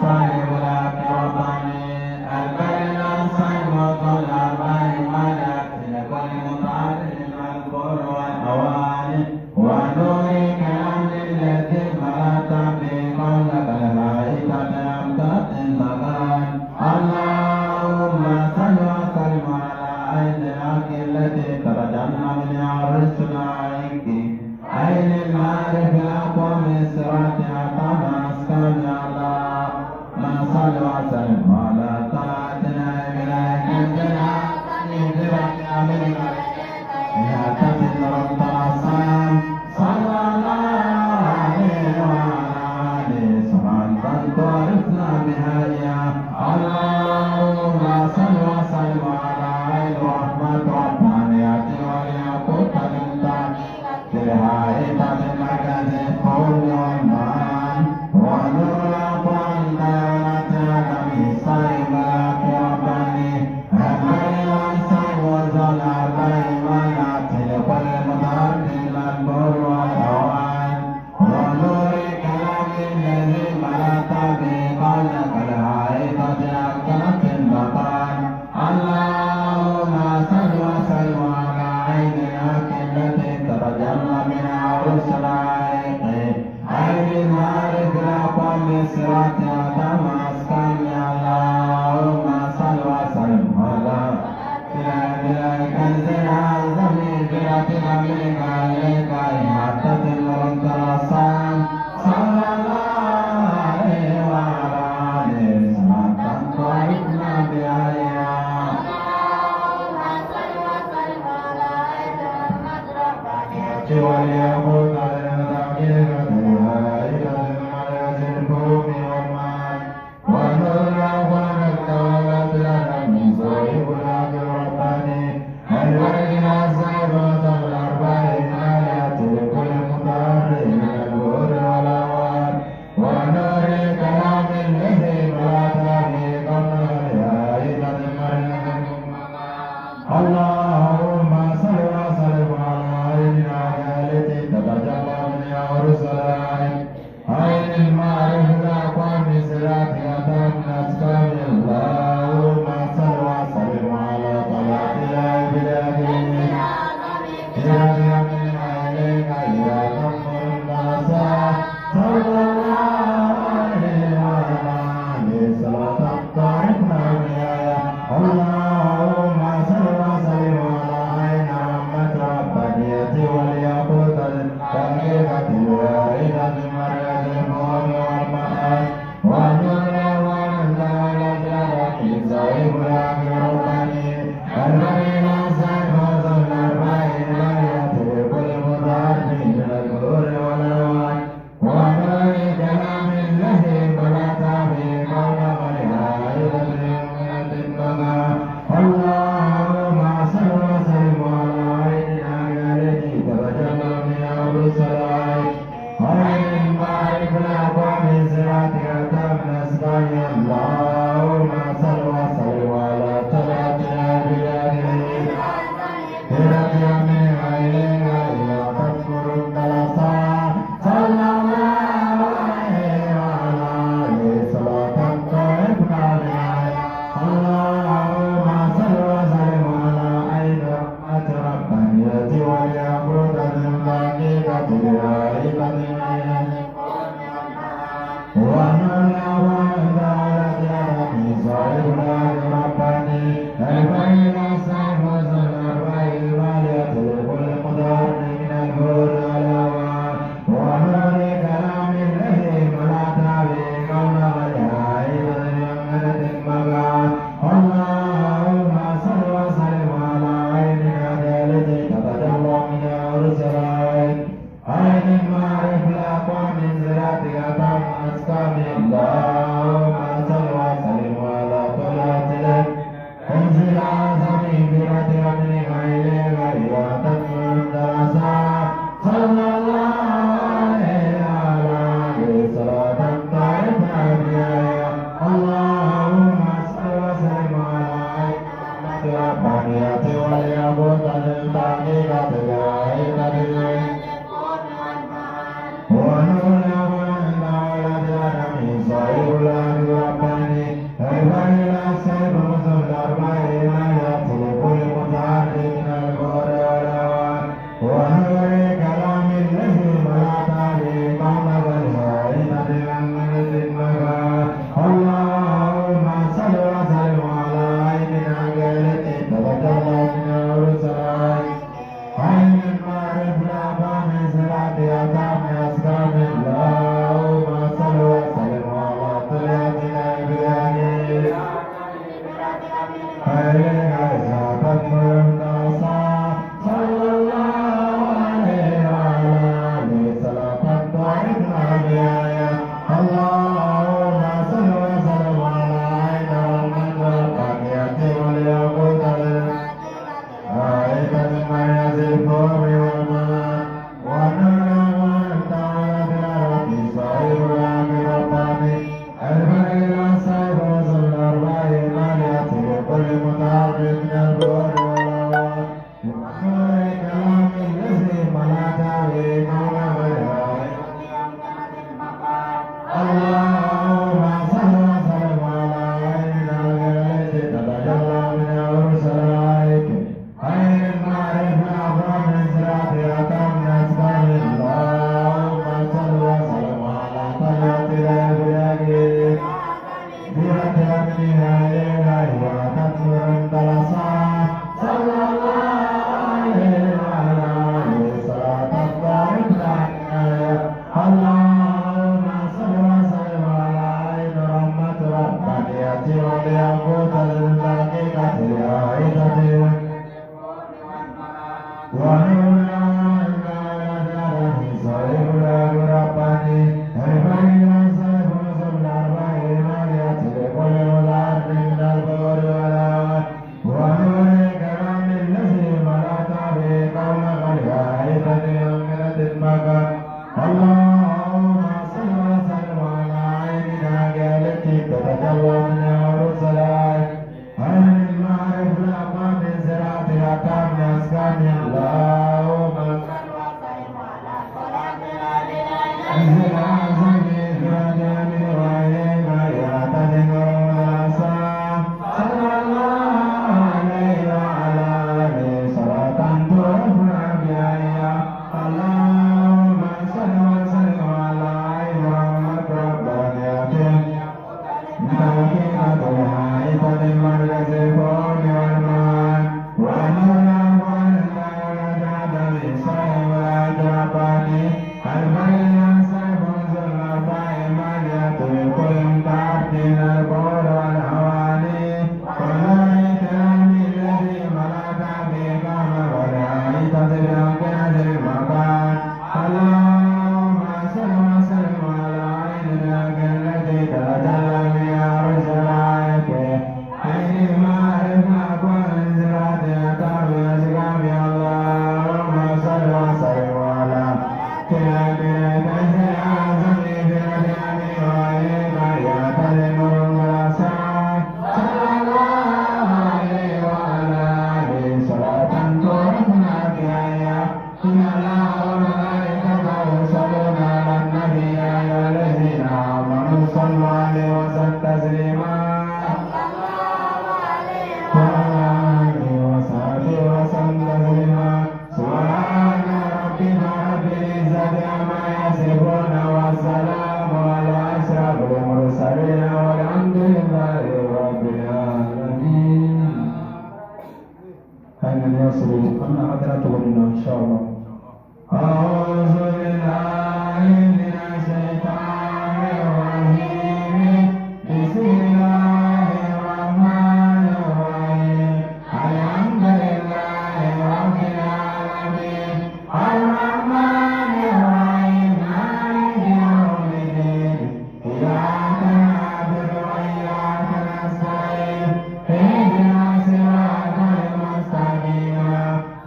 صاحب العقل رباني البر الأنصار وطلع.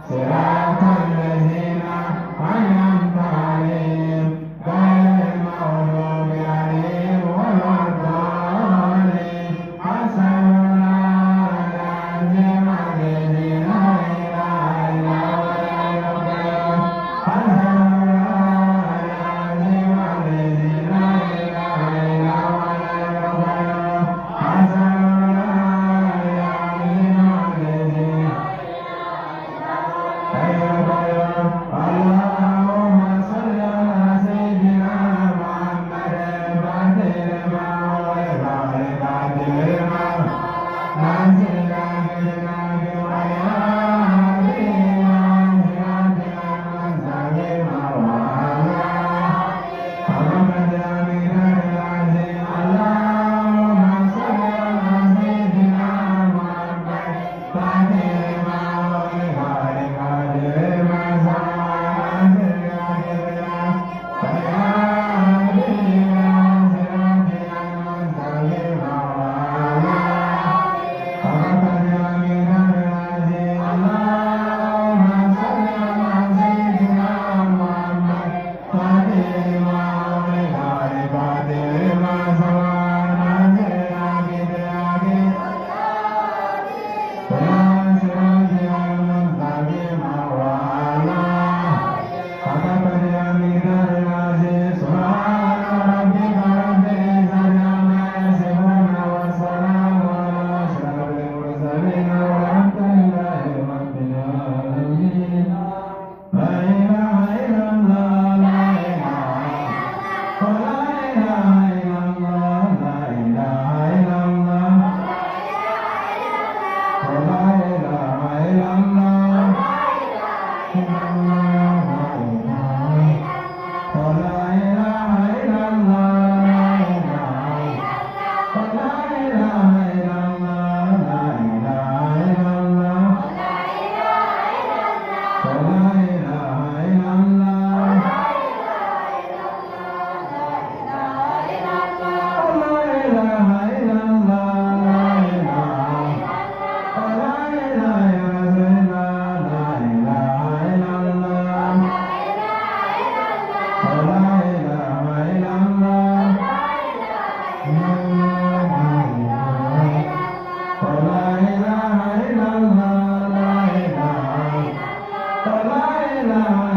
صراط الذين La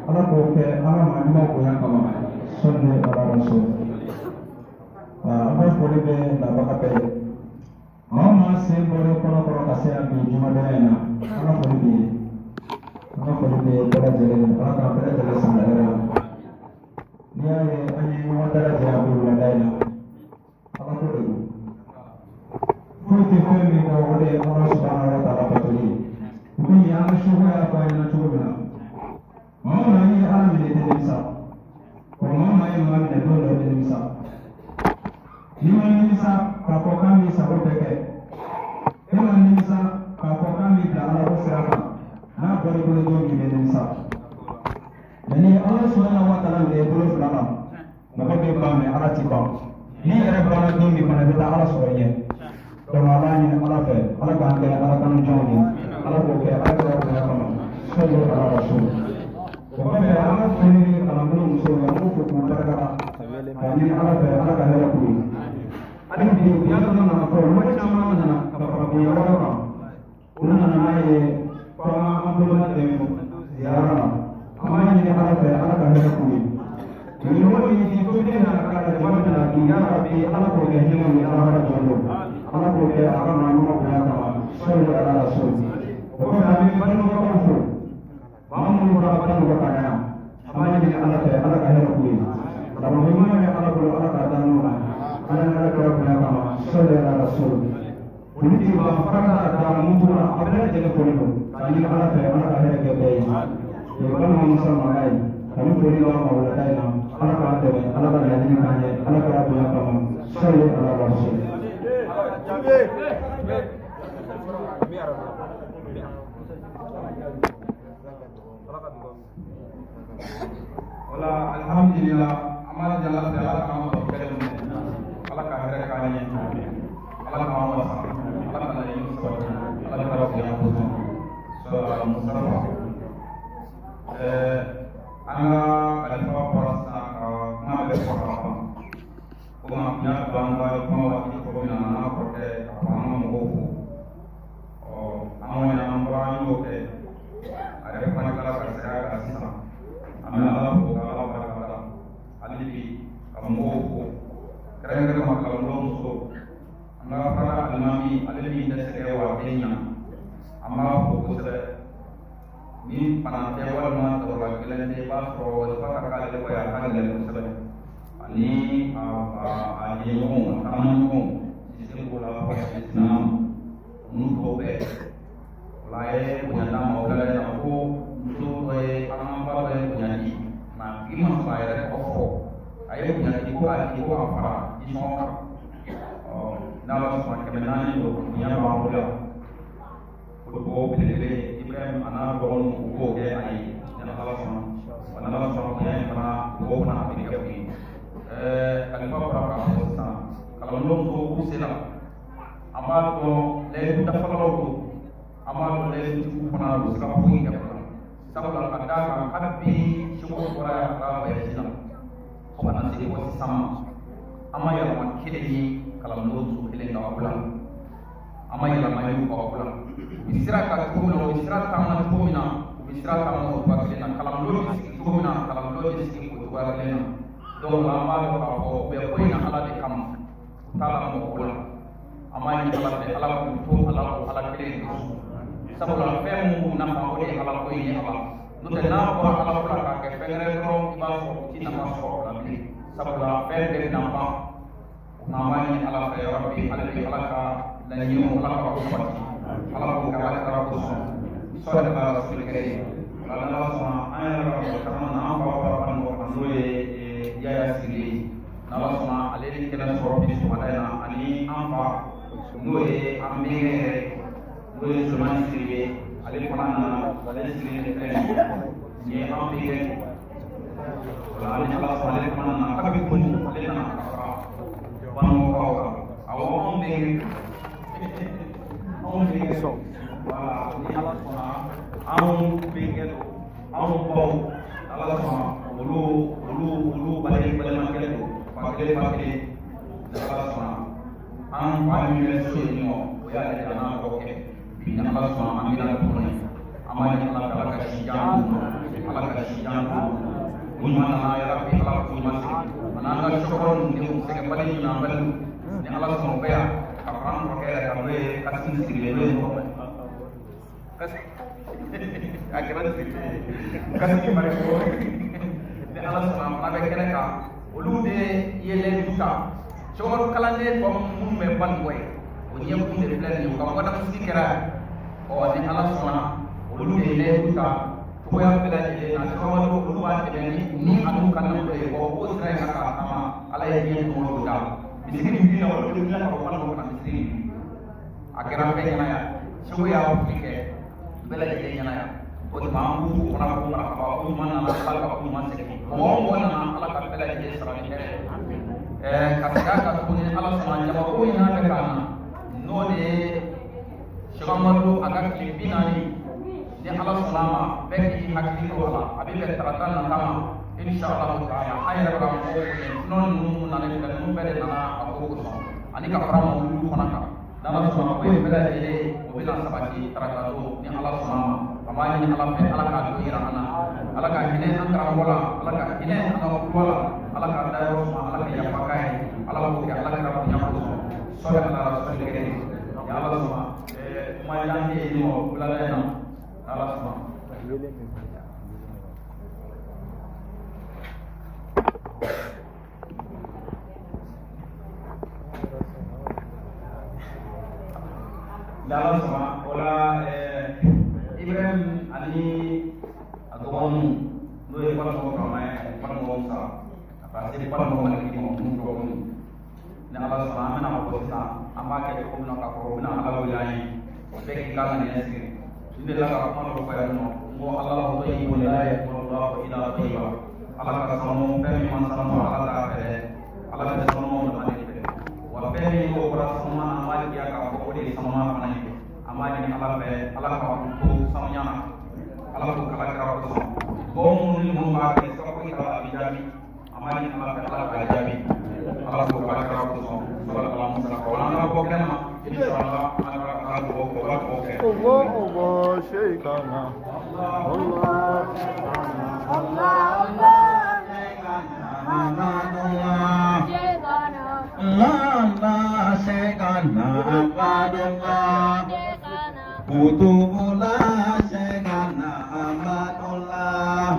Ala k'o kɛ an ka maa ɲuman bonya kama. Sɔnni ala rasul. An bɛ foli bɛ nabaga bɛɛ ye. Maa o maa sen bɔra kɔnɔ kɔrɔ ka se yan bi jumadon in na, an ka foli bɛ ye. An ka foli bɛ bɛɛ lajɛlen ye. Ala k'an bɛɛ lajɛlen san hɛrɛ la. N'i y'a ye an ye ɲɔgɔn dalajɛ yan bi wulada in na, Ala ko de don. Foyi tɛ fɛn min kɔ, o de ye Ala subahana wa taala batoli ye. Komi an ka soko y'a fɔ an ɲɛna cogo min na, maa o maa n'i ye Ala minɛ, i tɛ nimisa. Wa maa o maa ye maa minɛ, don dɔ i bɛ nimisa. N'i ma nimisa k'a fɔ k'a m'i sago bɛɛ kɛ, e ma nimisa k'a fɔ k'a m'i bila Ala ko sira kan, n'a bɔra i bolo don min, i bɛ nimisa. Mɛ ni Ala subahana wa taala minɛ i bolo fila la, mɔgɔ bɛ ban, mɛ Ala ti ban. N'i yɛrɛ banna don min fana, i bɛ taa Ala sɔrɔ ɲɛ. Donc an b'a ɲini Ala fɛ, Ala k'an kɛ Ala kanu jɔnw ye. Ala k'o kɛ Ala kɛra bonya kama. Sɔli ala rasul. O kɔfɛ, an ka foli ni kalanbolo musow ye, an b'u fo k'u barika da k'a ɲini Ala fɛ, Ala ka hɛrɛ k'u ye. Hali bi bonya dɔ nana fɔ, mɔgɔ caman nana ka fara bonya wɛrɛ kan. Olu nana n'a ye ko an boloma dɛmɛ ziyara la. An b'a ɲini Ala fɛ, Ala ka hɛrɛ k'u ye. Nin mɔgɔ min ni tobili nana k'a la, jama bɛna bi, ya Rabbi, Ala k'o kɛ hinɛ ye, Ala ka jɔn don. Ala k'o kɛ a ka maa ɲuman bonya kama. Sɔli ala rasul. O kɔfɛ, an bɛ bangebagaw fo. Maa minnu bɔra Banikɔ ka na yan, an b'a ɲini Ala fɛ, Ala ka hɛrɛ k'u ye. Laban ɲuman bɛ Ala bolo, Ala k'a d'an n'u ma. Ala ni Ala kɛra bonya kama. Sɔli ala rasul. Olu ti ban faraka la da mutu la, a bɛɛ lajɛlen foli don k'a ɲini Ala fɛ, Ala ka hɛrɛ kɛ bɛɛ ye. O ye balima Musa mankan ye. Ani foli b'a ma wulada in na. Ala k'an dɛmɛ, Ala ka laɲini k'an ye, Ala kɛra bonya kama. Sɔli ala rasul. Wala alhamdulillah, an b'a jala fɛ, Ala k'an ka kɛlɛ minɛ, Ala ka hɛrɛ k'an ye, Ala k'an wasa, Ala ka laɲini sabati, Ala ka bonya kosɔn. Sɔrɔ Mustafa, an ka kalifa bɔra sisan ka kuma bɛɛ fɔ ka ban. Komi an tun y'a dɔn an ka kuma waati cogo min na, an n'a kɔrɔkɛ ka fɔ an ka mɔgɔw fo. Ɔ, an kɔni an bɔra, an y'o kɛ, a yɛrɛ fana tilala ka segin a kan sisan. An bɛ Ala fo ka Ala barika da hali bi ka mɔgɔw fo, kɛrɛnkɛrɛn ma kalanbolo muso, an ka fara alimami, ale min tɛ sɛgɛn wa a tɛ ɲina, an b'a fo kosɛbɛ. Ni bana tɛ walima tɔɔrɔ gɛlɛn tɛ, i b'a sɔrɔ wasifa ka k'ale kɔ yan, a ka gɛlɛn kosɛbɛ. Ani a jɛɲɔgɔnw, a taamaɲɔgɔnw, Sise b'o la, fo ka se Sina ninnu tɔw bɛɛ. O la, a ye bonya d'an ma o la na ko muso dɔ ye, an ka ba dɔ ye bonya di nka a tigi ma sɔn a yɛrɛ tɔgɔ fɔ. A ye bonya di ko k'a di ko ka fara disɔngɔ kan. Ɔ, n'Ala sɔnna, 400 don, bonya b'an bolo yan. O dugawu belebele, Ibrahim a n'a dɔgɔninw, u k'o kɛ a ye ni Ala sɔnna. Wa n'Ala sɔnna, bonya in fana, dugawu fana a bɛ kɛ u ye. Kalifa bɔra k'a fɔ sisan, kalandenw musow k'u sera. An b'a dɔn layidu dafalaw don, an b'a dɔn layidutigiw fana don, siga foyi tɛ o la. Sabula ka d'a kan, kabi seko bɔra yan ka taa voyage la fo ka na se fo sisan ma, an ma yɛlɛma kelen ye kalandenw muso kelen ka ko la, an ma yɛlɛma ye u ka ko la. U bɛ sira kan cogo min na, u bɛ sira taama cogo min na, u bɛ sira taama o cogoya kelen na. Kalandenw bɛ sigi cogo min na, kalandenw bɛ sigi o cogoya kelen na. Donc an b'a dɔn k'a fɔ u bɛ ko in na Ala de kama, u t'a la mɔgɔ ko la. An b'a ɲini Ala fɛ, Ala k'u to ala o Ala kelen in kosɔn. Sabula fɛn mun b'u nafa, o de ye Ala ko in ye. Ala n'o tɛ, n'a bɔra Ala ko la k'a kɛ fɛn wɛrɛ dɔrɔn, i b'a sɔrɔ u ti nafa sɔrɔ o la bilen. Sabula fɛn bɛɛ bɛna ban. O tuma, an b'a ɲini Ala fɛ, yarabi, hali bi Ala ka laɲiniw, Ala ka ko sabati, Ala k'o kɛ Ala kɛra kosɔn. Sɔli ala rasuli kɛrɛ. O la, n'Ala sɔnna, an yɛrɛ ka mɔgɔ caman na, an fa bɔra Banikɔ kan, n'o ye Yaya Sidibe ye. N'Ala sɔnna, ale ni kɛnɛ sɔrɔ bi sɔgɔmada in na, ani an fa, n'o ye an bɛnkɛ yɛrɛ, n'o ye Solomani Sidibe, ale fana nana. Ale sigilen de filɛ nin ye, nin ye an bɛnkɛ. O la, ni Ala sɔnna, ale fana nana kabi kunun, ale nana ka fara Banikɔkaw kan. Awɔ, anw bɛnkɛ, anw bɛnkɛ. Wala, ni Ala sɔnna, anw bɛnkɛ don, anw baw, Ala sɔnna, olu balimakɛ don, fa kelen, ba kelen. Ni Ala sɔnna, an fa min bɛ so yen nɔ, o y'ale de n'a kɔrɔkɛ. Bi, ni Ala sɔnna, an bɛna tuguni. An b'a ɲini Ala fɛ, Ala ka si jan d'u ma. Ala ka si jan d'u ma. O ɲuman nana yarabi Ala k'o ɲuman segin. A n'an ka sɔkɔrɔ ninnu denw sɛgɛnbali ɲinanbaliw ni Ala sɔnna o bɛ yan ka fara an kɔrɔkɛ yɛrɛ kan n'o ye Kasimu Sidibe n'o ye a kɛra Sidibe ye Kasimu Mariko ni Ala sɔnna a fana bɛ kɛnɛ kan olu de ye layidu ta Sɛkumaru kalanden tɔ minnu bɛ Banikɔ ye o ɲɛkun de filɛ nin ye u ka mɔgɔdamusigi kɛra ɔ ni Ala sɔnna olu de ye layidu ta cogoya bɛɛ lajɛlen na Sɛkumaru olu b'a dɛmɛ ni an'u ka nafolo ye wa o sira in kan ka taama Ala ye diɲɛ don o don d'a ma misiri min bɛ yen olu de wulila ka bɔ Banikɔ ka na misiri in a kɛra bɛɛ ɲɛna yan Segu y'a fili kɛ bɛɛ lajɛlen ɲɛna yan o tuma an b'u fana ko marahaba ko ɲuman nana Ala ka ko ɲuman segin mɔgɔ o mɔgɔ nana Ala ka bɛɛ lajɛlen sara ni hɛrɛ ye ka segin a kan tuguni Ala sɔnna jamako in n'a bɛ ka na n'o de ye Sɛki Amadu a ka tile 40 ni Ala sɔnna a ma bɛɛ k'i hakili to a la a bɛ bɛn tarata nata ma inshallah taala an yɛrɛ bɛ ka mɔgɔw wele dunan ninnu nalen filɛ ninnu bɛɛ de nana a ko kosɔn ani ka fara mawuludu fana kan n'Ala sɔnna ko in bɛɛ lajɛlen o bɛna sabati tarata don ni Ala sɔnna a ma an b'a ɲini Ala fɛ Ala k'a don yira an na Ala ka hinɛ an karamɔgɔ la Ala ka hinɛ an ka kuluwa la Ala k'a dayɔrɔ suma Ala ka yafa k'a ye Ala k'o kɛ Ala kira bonya kosɔn sɔli ala rasuli kɛrɛ ni Ala sɔnna kuma jan tɛ yen nɔ wulada in na n'Ala sɔnna. N'Ala sɔnna o la Ibrahim ani a dɔgɔninw n'o ye Banikɔ Burama ye ani Banikɔ Musa ka taa se Banikɔ Maliki ma minnu dɔgɔninw ni Ala sɔnna an bɛna bɔ sisan an b'a kɛ cogo min na ka kɔrɔ u bɛna Ala wele an ye o bɛɛ k'i ka ŋaniya siri n delila ka kuma dɔ fɔ yan nɔ n ko Alahu tayyibun la yaqbalu Allahu illa tayyiba Ala ka sanu fɛn min man sanu Ala t'a fɛ dɛ Ala bɛ sanumaw dama de fɛ wa fɛn min n'o bɔra sanuma na an b'a jigiya k'a fɔ o de ye sanuma fana ye an b'a ɲini Ala fɛ Ala ka u to sanuya na Ala k'o kala kira kosɔn mɔgɔ minnu ni minnu b'a kɛ siga foyi t'a la a bɛ jaabi an b'a ɲini Ala fɛ Ala k'a jaabi Ala k'o kala kira kosɔn sɔrɔ ala musa ka an ka bɔ kɛnɛ ma inshallah an ka ka dugawu kɛ u ka dugawu kɛ. Allah Allah Şeyhana Allah Allah Allah Ahmadullah Allah Allah Şeyhana Ahmadullah Kutubullah Şeyhana Ahmadullah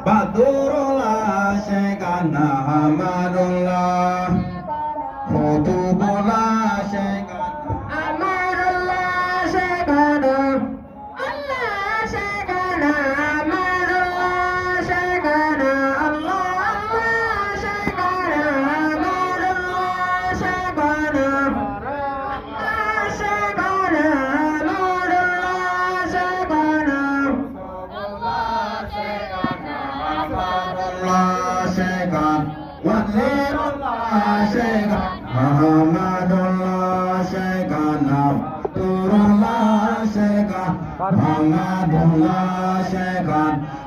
Badurullah Şeyhana Ahmadullah Kutubullah Şeyhana Ahmadullah Şeyhana Allah Şeyhana Ahmadullah Şeyhana Allah Allah Şeyhana Ahmadullah Şeyhana Allah Şeyhana Ahmadullah Şeyhana Allah Şeyhana Allah Şeyhana Walirullah Şeyhana Ahmadullah Şeyhana Turullah Şeyhana Ahmadullah Şeyhana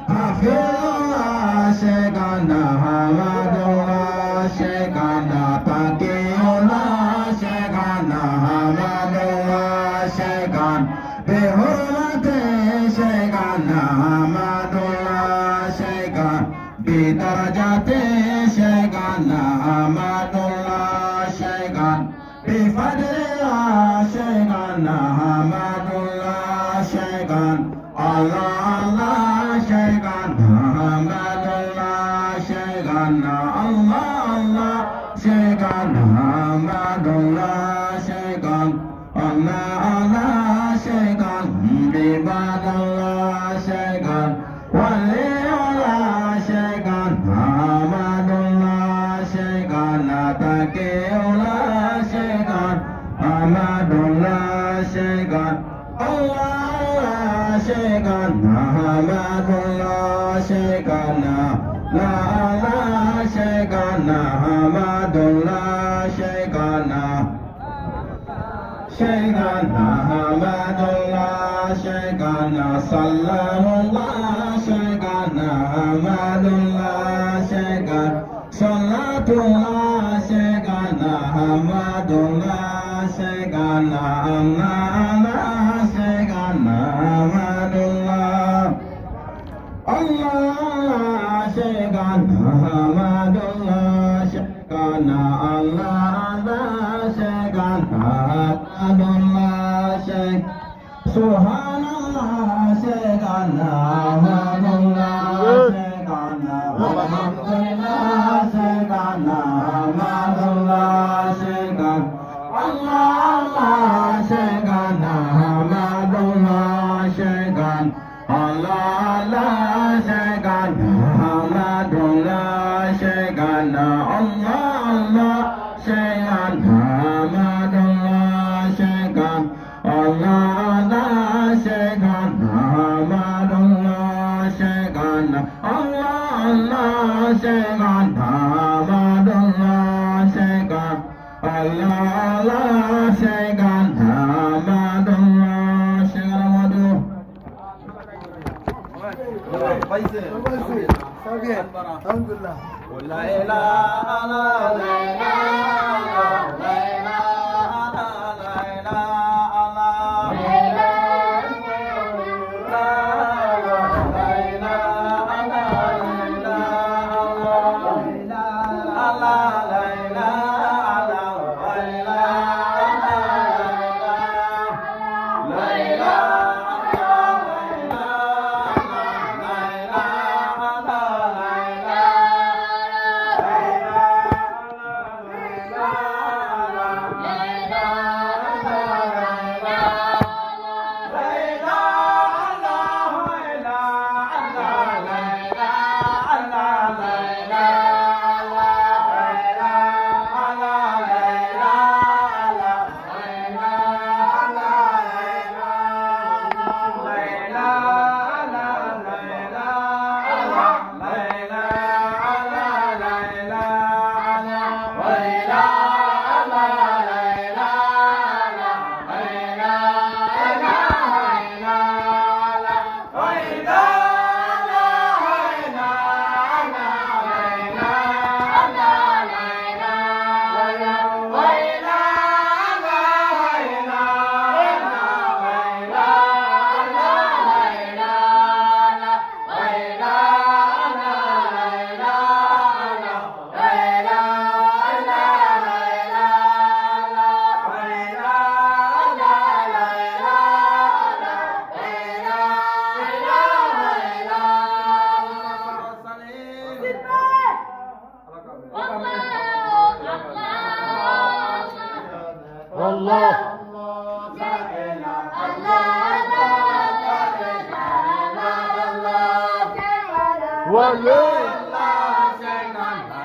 Hafizullah Şeyhana Ahmadullah Şeyhana Taqiyullah Şeyhana Ahmadullah Şeyhana Bihurmati Şeyhana Ahmadullah Şeyhana Bidarajati Şeyhana Ahmadullah Şeyhana Bifadlillah Şeyhana Ahmadullah Şeyhana Allah Allah Şeyhana Ahmadullah Şeyhana Allah Allah Şeyhana Ahmadullah Şeyhana Allah Allah Şeyhana Bibadallah Şeyhana Waliyullah Şeyhana Ahmadullah Şeyhana Taqiyullah Şeyhana Ahmadullah Şeyhana Allah Allah Şeyhana Ahmadullah Şeyhana La Allah Şeyhana Ahmadullah Şeyhana Şeyhana Ahmadullah Şeyhana Sallallahu Şeyhana Ahmadullah Şeyhana Salatullah Şeyhana Ahmadullah Şeyhana Allah Allah Şeyhana Ahmadullah Allah Shekana Allah Allah Shekana Abdullah Shek Subhanallah Shekana Abdullah Shekana Alhamdulillah Shekana Abdullah Shekana Allah Allah Shekana Abdullah Shekana Allah Allah Shekana Abdullah Shekana Allah Allah Shekana Abdullah Shekana Allah Allah Shekana Abdullah Shekana Allah Allah Shekana Abdullah Shekana Allah Allah Shekana Abdullah Shekana. Alhamdulillah. La ilaha Wallah.